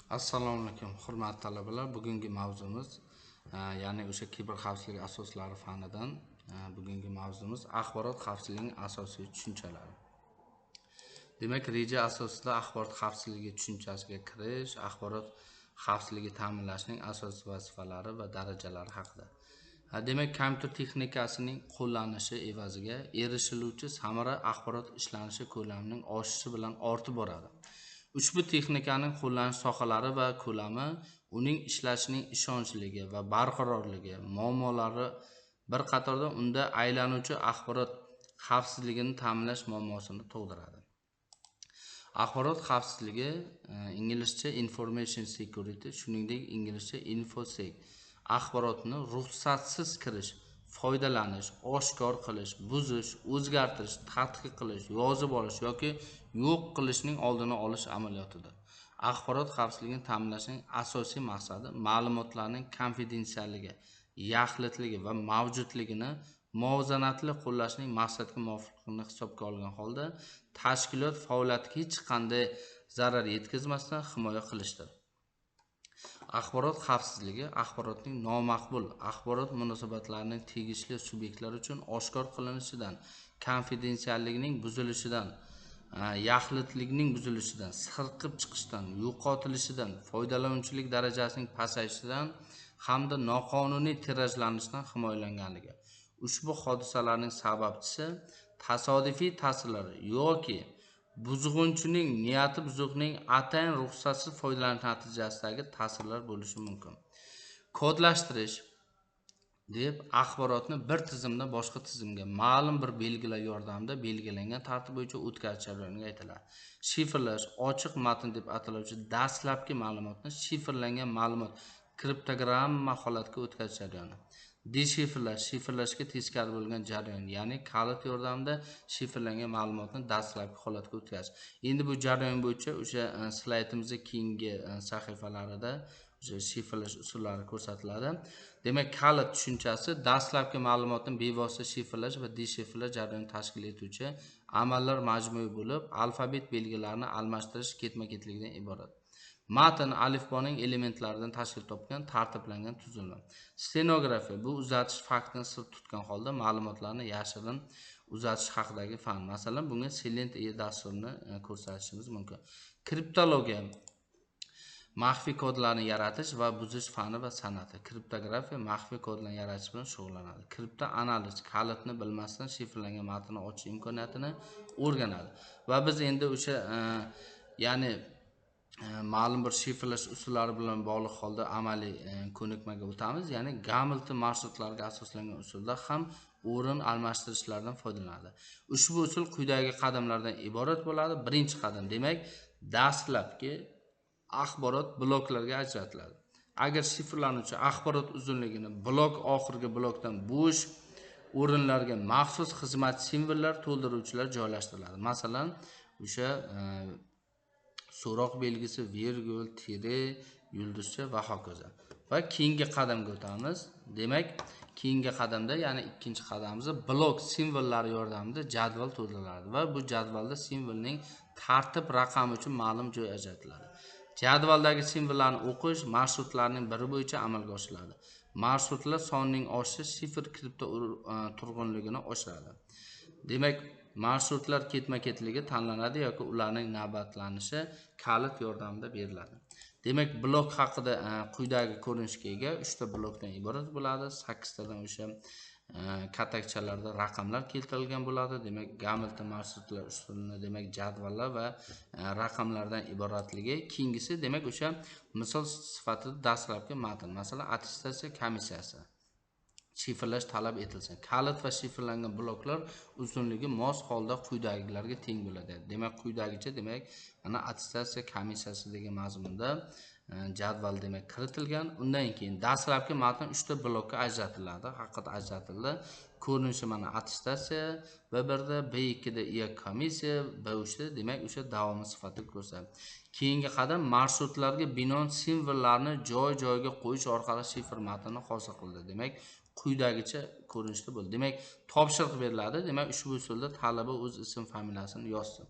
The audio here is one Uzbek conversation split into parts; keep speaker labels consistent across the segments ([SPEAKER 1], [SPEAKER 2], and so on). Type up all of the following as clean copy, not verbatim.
[SPEAKER 1] Assalomu alaykum, hurmatli talabalar. Bugungi mavzumiz, ya'ni o'sha kiber xavfsizlik asoslari fanidan bugungi mavzumiz axborot xavfsizligining asosiy tushunchalari. Demak, reja asosida axborot xavfsizligi tushunchasiga kirish, axborot xavfsizligi ta'minlashning asosiy vazifalari va darajalari haqida. Demak, kompyuter texnikasining qo'llanishi evaziga erishiluvchi samara axborot ishlanishi ko'lamining oshishi bilan ortib boradi. Ushbu texnikaning qo'llanish sohalari va ko'lami uning ishlashining ishonchligi va barqarorligi muammolari bir qatorda unda aylanuvchi axborot xavfsizligini ta'minlash muammosini tug'diradi. Axborot xavfsizligi inglizcha information security, shuningdek inglizcha infosec, axborotni ruxsatsiz kirish, foydalanish, oshkor qilish, buzish, o'zgartirish, tadqiq qilish, yozib olish yoki yo'q qilishning oldini olish amaliyotidir. Axborot xavfsizligini ta'minlashning asosiy maqsadi ma'lumotlarning konfidensialligi, yaxlitligi va mavjudligini muvozanatli qo'llashning maqsadga muvofiqligini hisobga olgan holda tashkilot faoliyatiga hech qanday zarar yetkazmasdan himoya qilishdir. Axborot xavfsizligi axborotning nomaqbul axborot munosabatlarining tegishli subyektlar uchun oshkor qilinishidan, konfidensialligining buzilishidan, yaxlitlikning buzilishidan, sirqib chiqishdan, yo'qotilishidan, foydalanuvchilik darajasining pasayishidan hamda noqonuniy tirajlanishdan himoyalanganligi. Ushbu hodisalarning sababchisi tasodifiy ta'sirlar yoki buzg'unchining niyati buzuqning atayin ruxsatsiz foydalanish natijasidagi ta'sirlar bo'lishi mumkin. Kodlashtirish deb axborotni bir tizimdan boshqa tizimga ma'lum bir belgilar yordamida belgilangan tartib bo'yicha o'tkazish jarayoniga aytiladi. Shifrlash ochiq matn deb ataluvchi dastlabki ma'lumotni shifrlangan ma'lumot kriptogramma holatga o'tkazish jarayoni. Deshifrlash shifrlashga teskari bo'lgan jarayon, ya'ni kalit yordamida shifrlangan ma'lumotni dastlabki holatga o'tkazish. Endi bu jarayon bo'yicha o'sha slaydimizning keyingi sahifalarida o'sha shifrlash usullari ko'rsatiladi. Demak, kalit tushunchasi dastlabki ma'lumotni bevosita shifrlash va deshifrlash jarayonini tashkil etuvchi amallar majmui bo'lib, alfabet belgilarini almashtirish ketma-ketligidan iborat. Matn alifboning elementlaridan tashkil topgan tartiblangan tuzilma. Stenografiya bu uzatish faktini sir tutgan holda ma'lumotlarni yashirin uzatish haqidagi fan. Masalan, bunga Silent E dasturini ko'rsatishimiz mumkin. Kriptologiya maxfiy kodlarni yaratish va buzish fani va san'ati. Kriptografiya maxfiy kodlarni yaratish bilan shug'ullanadi. Kriptoanaliz kalitni bilmasdan shifrlangan matnni ochish imkoniyatini o'rganadi. Va biz endi o'sha ya'ni ma'lum bir shifrlash usullari bilan bog'liq holda amaliy ko'nikmaga o'tamiz. Ya'ni Hamilton marshrutlarga asoslangan usulda ham o'rin almashtirishlardan foydalanadi. Ushbu usul quyidagi qadamlardan iborat bo'ladi. Birinchi qadam, demak, dastlabki axborot bloklarga ajratiladi. Agar shifrlanuvchi axborot uzunligini blok oxirgi blokdan bo'sh o'rinlarga maxsus xizmat simvollar to'ldiruvchilar joylashtiriladi. Masalan, o'sha so'roq belgisi, vergul, tire, yulduzcha va hokazo. Va keyingi qadamga o'tamiz. Demak, keyingi qadamda, ya'ni ikkinchi qadamimizda blok simvollari yordamida jadval to'ldiriladi va bu jadvalda simvolning tartib raqami uchun ma'lum joy ajratiladi. Jadvaldagi simvollarni o'qish marshrutlarning biri bo'yicha amalga oshiriladi. Marshrutlar sonining oshishi shifr kripto turg'unligini oshiradi. Demak, marshrutlar ketma-ketligi tanlanadi yoki ularning navbatlanishi kalit yordamida beriladi. Demak, blok haqida quyidagi ko'rinishga ega 3 ta blokdan iborat bo'ladi. 8 tadan o'sha katakchalarda raqamlar keltirilgan bo'ladi. Demak, Hamilton marshrutlar usulini, demak, jadvallar va raqamlardan iboratligi. Keyingisi, demak, o'sha misol sifatida dastlabki matn, masalan, attestatsiya komissiyasi shifrlash talab etilsin. Kalit va shifrlangan bloklar uzunligi mos holda quyidagilarga teng bo'ladi. Demak, quyidagicha, demak, mana attestatsiya komissiyasi degan mazmunda jadval demak kiritilgan. Undan keyin dastlabki matn 3 ta blokka ajratiladi. Haqiqat ajratildi. Ko'rinishi mana attestatsiya B1 da, B2 da IE komissiya, B3 da, demak, o'sha davomi sifatida ko'rsatadi. Keyingi qadam marshrutlarga binoan simvollarni joy-joyiga qo'yish orqali shifr matnini hosil qildi. Demak, quyidagicha ko'rinishda bo'ldi. Demak, topshiriq beriladi. Demak, ushbu usulda talaba o'z ism familiyasini yozsin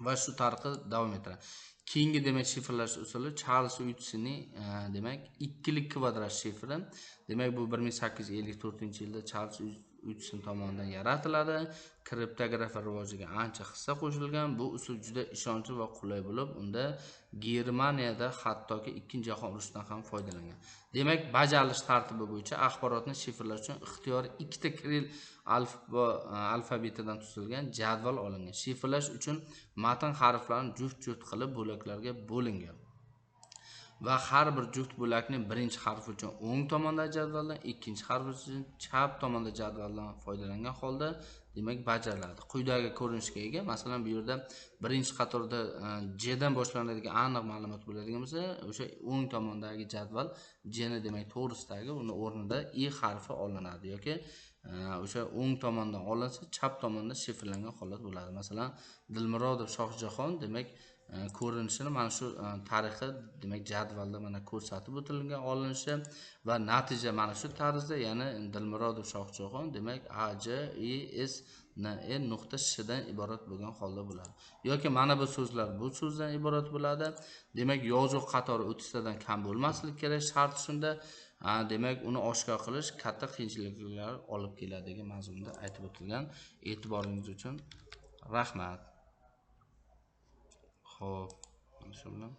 [SPEAKER 1] va shu tariqa davom ettiradi. Keyingi demak shifrlash usuli Charles Uitsonning demak ikkilik kvadrat shifri. Demak bu 1854-yilda Charles Uitson tomonidan yaratiladi. Kriptografiya rivojiga ancha hissa qo'shilgan. Bu usul juda ishonchli va qulay bo'lib, unda Germaniyada hattoki 2 jahon urushidan ham foydalangan. Demak, bajarilish tartibi bo'yicha axborotni shifrlash uchun ixtiyoriy ikkita kirill alfabetidan tuzilgan jadval olingan. Shifrlash uchun matn harflarini juft-juft qilib bo'laklarga bo'lingan va har bir juft bo'lakning birinchi harfi uchun o'ng tomonda jadvaldan, ikkinchi harfi uchun chap tomonda jadvaldan foydalangan holda demak bajariladi. Quyidagi ko'rinishga ega. Masalan, bu yerda birinchi qatorda J dan boshlanadigan aniq ma'lumot bo'ladigan bo'lsa, o'sha o'ng tomondagi jadval J ni demak to'g'risidagi uni o'rnida I harfi olinadi yoki o'sha o'ng tomondan olinsa, chap tomonda shifrlangan holat bo'ladi. Masalan, Dilmurodov Shohjahon demak ko'rinishini mana shu tarixi demak jadvalda mana ko'rsatib o'tilgan olinishi va natija mana shu tarzda, ya'ni Dilmurodov Shohjahon demak A J I S N E nuqta Sh dan iborat bo'lgan holda bo'ladi. Yoki mana bu so'zlar bu so'zdan iborat bo'ladi. Demak, yozuv qatori 30 tadan kam bo'lmasligi kerak, shart shunda. Demak, uni oshkor qilish katta qiyinchiliklar olib keladi degan mazmunda aytib o'tilgan. E'tiboringiz uchun rahmat. Xo'p, mana shu bilan